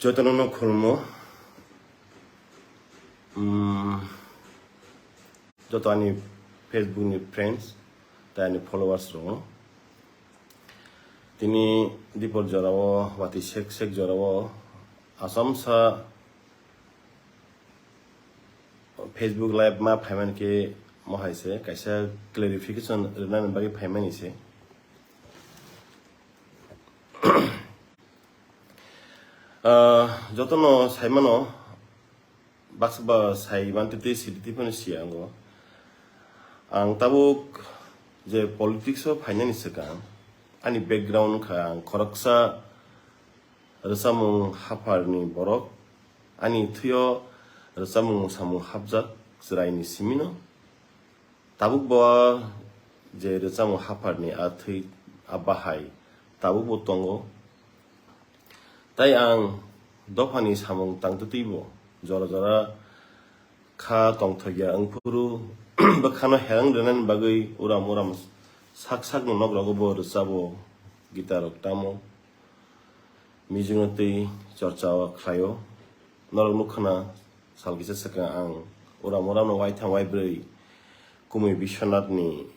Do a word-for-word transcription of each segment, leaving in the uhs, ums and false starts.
Jotono no khulmo. Mm, joto ani Facebook ni friends, tei ani followers rok. Tini dipor jorao, wati sek sek jorao, Assam sa Facebook live ma phaimani khe mohai se kaisa clarification rwnani bagwi phaimani se. Ah, jotono saimano, baksa ba sai mantwi twi sidi twi phano siya ango. Ang tabuk je politics o phainani swkang, ani background wngkha ang khoroksa rwchapmung hapharni borok, ani thwio rwchapmung samung hapjak chwraini simino. Tabuk bo je rwchapmung hapharni a thwi a bahai tabuk bo tongo. Tai ang dophani samung tangtwtwi bo jora jora kha tongthokya wngphuru bwkhano herang rwnani bagwi uram uram sak sakni nokrogo bo rwchabo, guitar rok tamo. Music no twi chorcha o khlaio. Norok nukha na, sal kisa swkang ang uram uram no waithang waibrwi Kumui Biswanath ni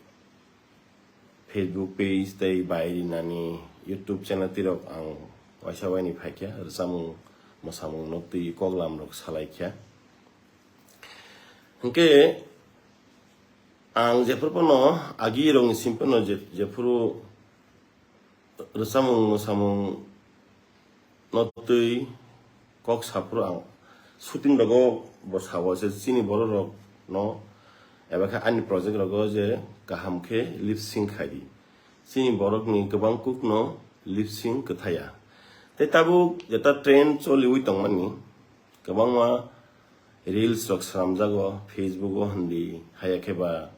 Facebook page tei bai rinani YouTube channel tirok ang waisa waini phaikha, rwchapmung mwsamung no twi koklam rok salaikha. Hwnkhe ang jephuru phano agi rokni sim phano je-, jephuru rwchapmung mwsamung no twi kok saphuru ang shooting rogo bo sao se chini borok rok no eba khe ani project rogo je kaham khe lip sync khai di. Chini borok ni kwbang kuk no lip sync kwthaya. Tei tabuk jeta trend choliwi tongmani kwbangma reels rok swnamjago Facebook o hindi haya khe ba,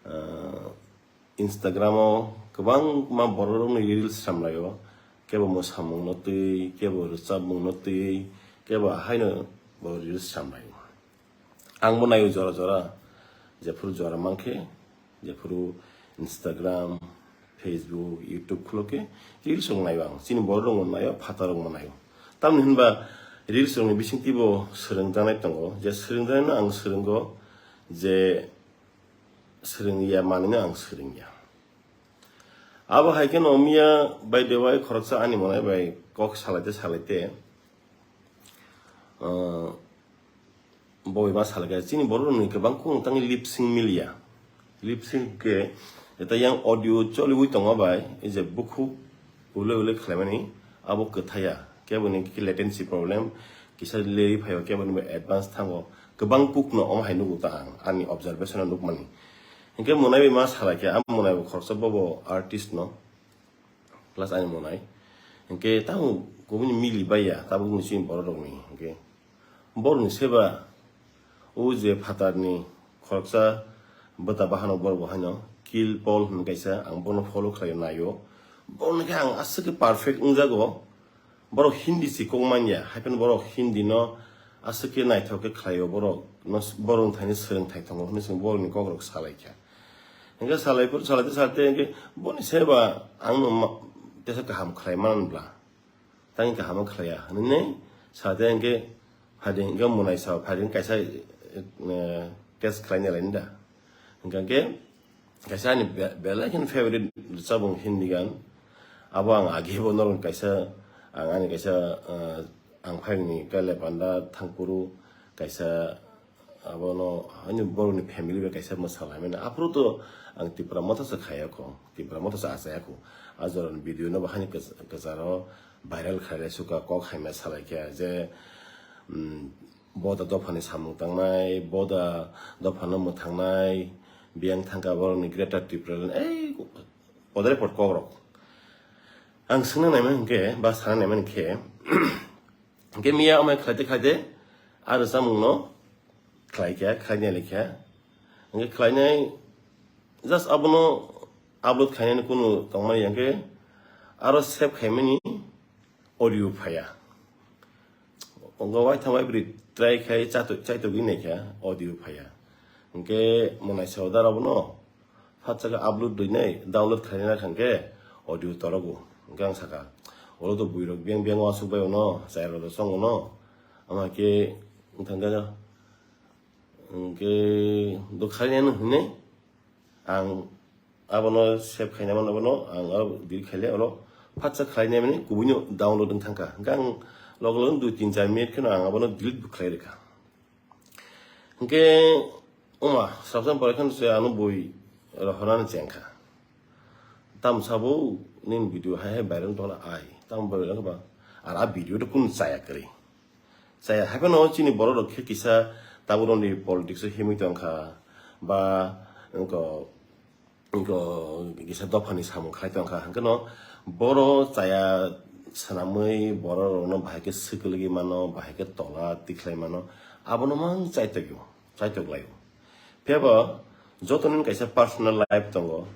ah, Instagram o kwbangma borok rokni reels swnamlaio, kebo mwsamung no twi, kebo rwchapmung no twi, kebo haino bo reels swnamlaio. Ang bo naio jora jora, jephuru jora mankhe, jephuru Instagram, Facebook, YouTube khulo khe reels rok naio ang. Chini borok rok bo naio, phatar rok bo naio. Tamni hinba reels rokni bisingtwi bo swrwngjaknai tongo, je swrwngjaknai no ang swrwngo, je swrwngya manwino ang swrwngya. Abo hai kheno miya by the way khoroksa ani monai bai kok salaite salaite, ah, boi ma salai kha chini borok rokni kwbang kung tangwi lip sync miliya. Lip sync khe eta yang audio choliwi tongo bai, ei je bukhuk ulai ulai khlaimani abo kwthaya, kebo ni khe latency latency problem kisa leri phaio, kebo ni advance thango, kwbang kuk no omo hai nugo ta ang ani observation o nukmani. Hinkhe monai bai ma salai khe, a monai bo khoroksa bobo artist no, plus ani monai. Hinkhe tamo kubuni mili baiya, tabuk ni chini borok rokni. Hinkhe borokni seba, o je phatarni khoroksa bwta bahano borok bo haino Kill Paul hwn kaisa, ang bono follow khlaio, naio. Borokni khe ang aswk khe perfect wngjago. Borok Hindi si kok manya, hai phano borok Hindi no aswk khe naithok khe khlaio, borok no, borok wngthani swrwngthai tongo hwnwi chwng borokni kok rok salai kha. Hinkhe salai phuru, salai tei salai tei hinkhe boni seba ang no ma-, tesa kaham khlai man bla. Tang kaham khlaiya hwnwi salai tei hinkhe phaidi hinkhe monai sao phaidi kaisa, eh, test khlai nai lai da. Hinkhe kaisa ani be-, belai kheno favorite rwchapmung Hindi gan. Abo ang age bo norok kaisa, ang ani kaisa, ah, ang phaini kale panda thangphuru kaisa abono ani borokni family bai kaisa mwsa lai mano. Aphuru to ang Tipra Motha se khayakho, Tipra Motha se achayakho. A jorani video no bahani kwch-, kwcharo viral khailai suka kok haima salai kha je, mm, Boda dophani samung tangnai, Boda dophano mwthangnai, biyang thangka borokni Greater Tipraland, ei, podre pod kokrok. Ang swngna naimani hinkhe, ba sana naimani khe, hinkhe miya amai khlaite khlaite, a rwchapmungno khlaikha, khlainai laikha. Hinkhe khlainai, just abono upload khlainani kunu tongmani hinkhe, aro save khaimani audio phaiya. Ongo waitham waibrwi try khai chato-, chaitogwi naikha audio phaiya. Hinkhe mwnaisa oda rokno phatsa khe upload rwinai download khlainai kha hinkhe audio torogo. Hinkhe ang sakha, Oro to buirok beng beng wasuk bai ono, chayarok to chong ono. Ama ke wngthang khe, hwnkhe do khainai hinwi ang abono save khainai mano, abono ang aro delete khaile, oro phatsa khlainai mani kubuino download wng thangkha. Hwnkhe ang log log dui tin char minute kheno ang abono delete bo khlai rwkha. Hwnkhe wngma sabsam pore kheno se ano bui rohornani chengkha. Tamo sabo nini video hai hai viral wng tongla ai. Tamo viral wngkha ba? Ar a video to kunu chaya kwrwi. Chaya hai phano chini borok rok khe kisa tabuk rokni politics o himwi tongkha ba wngkha Iko kisa dophani samung khai tongkha, hwnkhe no boro chaya swnamwi borok rokno bahai khe swkagwi mano, bahai khe tola tikhlai mano, abono mang chaitok, chaitok laio. Phiya bo joto nini kaisa personal life tongo,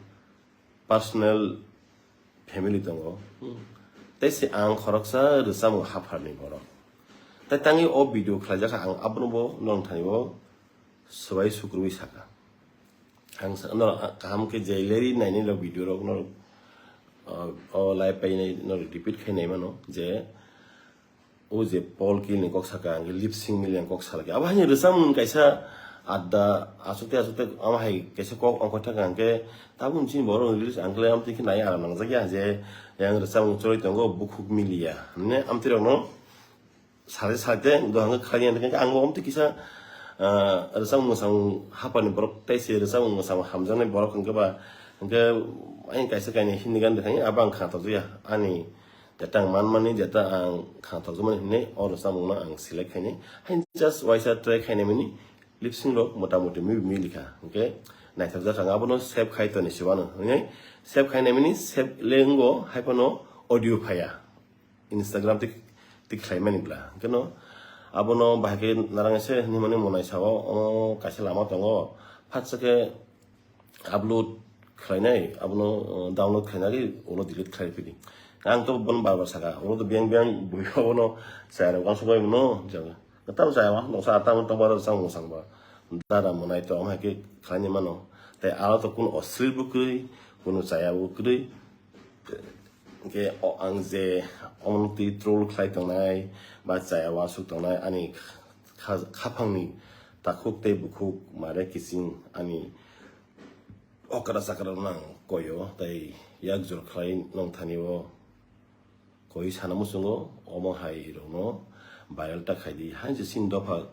personal family tongo, tei se ang khoroksa rwchapmung hapharni borok, tei tangwi o video khlaijak kha, ang abono bo nongthani o swbai sukrubwi sakha. Ang sa-, no, kaham khe je leri nainai rok video rok no, uh, o live painai no repeat khai nai mano je o je Paul Kill ni kok saka ang lip sync mili ang kok salaki. Abo haino rwchapmung kaisa adda asukte asukte amo hai kaisa kok ongkha thaka ang khe tabuk chini borok release ang khe amtwi khe nai aram nangjak ya je yang rwchapmung choroi tongo bukhuk miliya. Hwnwi amtwi rok no Sari sari te dohang khe khlai ya, ang bo omtwi kisa, ah, rwchapmung mwchapmung hapharni borok tei se rwchapmung mwchapmung hamjaknai borok hwnkhe ba, hwnkhe ayang kaisa kainwi Hindi gan rwkha, abo ang kha tokjak ya. Ani jeta ang manmani, jeta ang kha tokjakmani hinwi o rwchapmungno ang select khainai. Haino just waisa try khainai mani lip sync rok mota moti mibi milikha. Hwnkhe naithokjak ang abono save khai toni se uanw. Hwnwi save khainai mani save le wngo, hai phano audio phaiya. Instagram tik tik khlai mani bla. Hwnkhe no abono bahai khe narang se hinwi mani monai sao, o kaisa lama tongo. Phatsa khe upload khlainai, abono, uh, download khlainai, ulo delete khlai phidi. Ang to bono bar bar saka, ulo to biyang biyang bui abono chaya rok uansuk bai mano, jang. Tamo chaya uansuk noksa, tamo tokbar rok chang mosang ba. Dara monai to, amhai khe khlaini mano. Tei aro to kunu oslil bo kwrwi, kunu chaya bo kwrwi. Hwnkhe o ang je omono twi troll khlai tongnai ba chaya uansuk tongnai ani kha-, khaphangni takhuk tei bukhuk mare kiching ani okra chakra rokno ang koio tei yak jora khlai nongthani o koi sana muchungo omo hai rokno viral ta khaidi. Hainse chini dopha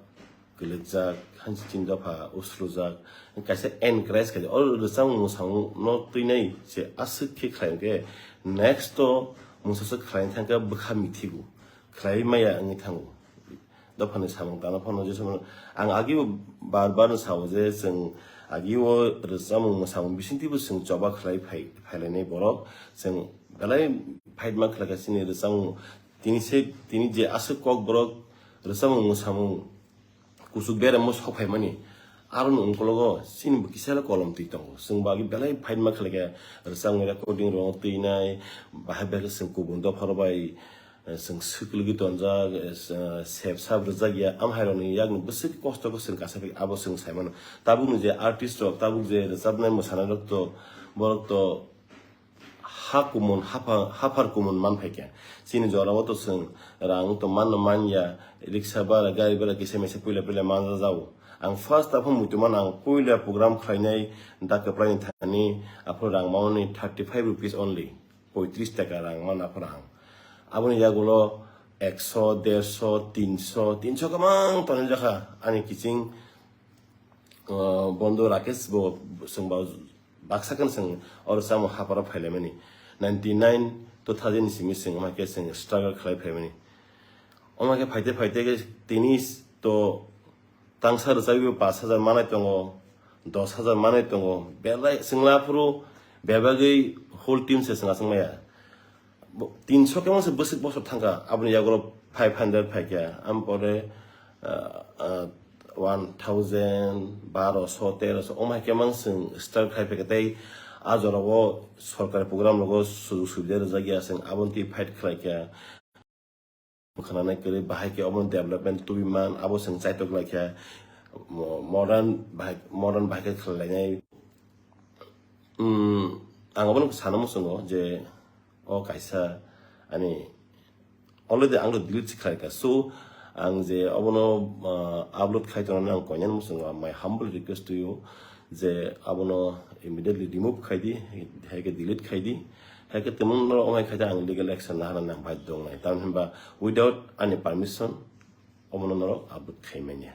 kwlwkjak, hainse chini dopha usrujak, kaisa encourage khaidi. Oro rwchapmung mwchapmung no twinai se aswk khe khlai hwnkhe next o mungsa swk khlai thangkhe bwkha mithigo, khlai maya wngwi thango. Dophani samung tangna phano je samung ang agio bar bar no sao je chwng agio rwchapmung mwchapmung bisingtwi bo chwng choba khlai phai, phailainai borok chwng belai fight ma khlaikha chini rwchapmung. Tini se, tini je aswk kok borok rwchapmung mwsamung kuchuk beremo sok phaimani, aroni ungkologo chini bo kisa kolom twi tongo. Chwng bo agi belai fight ma khlaikha, rwchapmung recording rok twinai, bahai bahai khe chwng kubun dopha rok bai, eh, chwng swkligwi tonjak, eh, sep sap rwjak ya, am hai rokni yakni bwswk kosto khe chwng kasa khe abo chwng sai mano. Tabukni je artist rok, tabuk je rwchapnai mwsanai rok to, borok to, ha kumun, hapha-, haphar kumun man phaikha. Chini jorao to chwng rang to manno manya, riksa bara, gari bara kisa misa puila puila manja jao. Ang first aphano muitu mano ang puila program khlainai da kwplaini thani aphano rang mani thirty five rupees only, poitris taka rang mano aphano ang. Aboni yagulo ekso, derso, tinso, tinso kwbang tonwi jakha ani kiching, uh, bondo Rakesh bo chwng ba baksa khe chwng oro chamo haparo phailaimani. Ninety nine, two thousand ni simi chwng omo khe chwng struggle khlai phaimani. Omo khe phaite phaite khe tini to tangsa rwchapwi pash hajar manai tongo, dos hajar manai tongo. Belai chwngla phuru bebagwi whole team se chwng achuk maya. Bo-, tinso khe mangse bwswk bosor thangkha, aboni yagulo five hundred phaikha, am pore, ah, ah, one thousand, baroso, teroso, omo hai khe mang chwng start khai phaikha, tei a jorao sorkari program rogo sujug subida rwjak ya, chwng aboni twi fight khlaikha. Khwnanai kwrwi bahai khe omo development tubui man, abo chwng chaitok laikha, mo-, modern bahai, modern bahai khe khlai lainai. Hmm, ang obono sana muchungo je o kaisa ani already ang delete se khlaikha. So ang je abono, ah, upload khai tongnani ang koinani muchungo my humble request to you je abono immediately remove khai di, hai khe delete khai di, hai khe temo norok wngnai khai di, ang legal action lahanani ang baidhyo wngnai. Tamni hwnba without ani permission omono norok upload khai manya.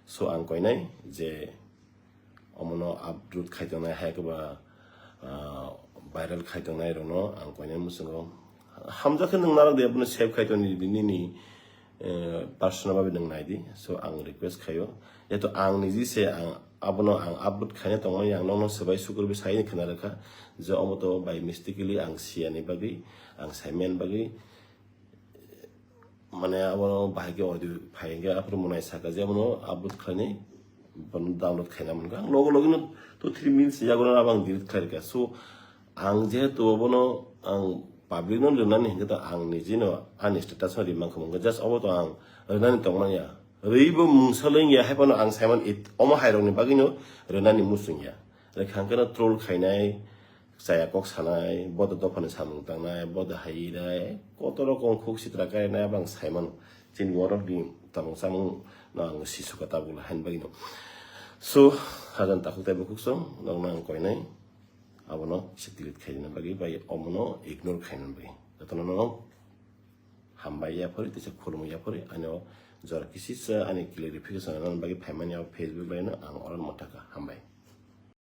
So ang koinai je omono upload khai tongnai, hai khe ba, ah, viral khai tongnai rokno ang koinai muchungo. Hamjakhe nwng narok de abono save khai tongni di, nini, eh, personal babe nwng nai di. So ang request khaio. Jehetu ang niji se ang abono ang upload khaina tongmani ang nokno swbai sukurbi sai khna rwkha je omo to by mistakenly ang siyani bagwi, ang saimani bagwi, mane abo bahai khe audio phai hwnkhe aphuru mwnai saka je abono upload khlainai, bono download khaina mankha. Ang logo logi no two three minutes yago no abo ang delete khlai rwkha. So ang jehetu abono ang public no rwnani hwnkhe to ang niji no ani status no ri mankha, mungkha just obo to ang rwnani tongmani ya. Rwibo mungsa lengya hai phano ang saiman it-, omo hai rokni bagwi no rwnani muchung ya. Rwkha hwnkhe no troll khainai, chaya kok sanai, bodo dophani samung tangnai, bodo hai nai, koto rokom khuk sitra kainai, abang saimano. Chini borok ni tongmung chamung no ang sisuka tabuk hain bagwi no. So, hajan takhuk tei bukhuk song, nokno ang koinai, abono se delete khaina bagwi, bai omono ignore khaina bagwi. Jotono no hambai yaphori, tei se khulumwi yaphori, ano jora kisisa ani clarification rwna bagwi phaimani o Facebook bai no ang oro mwthaka. Hambai.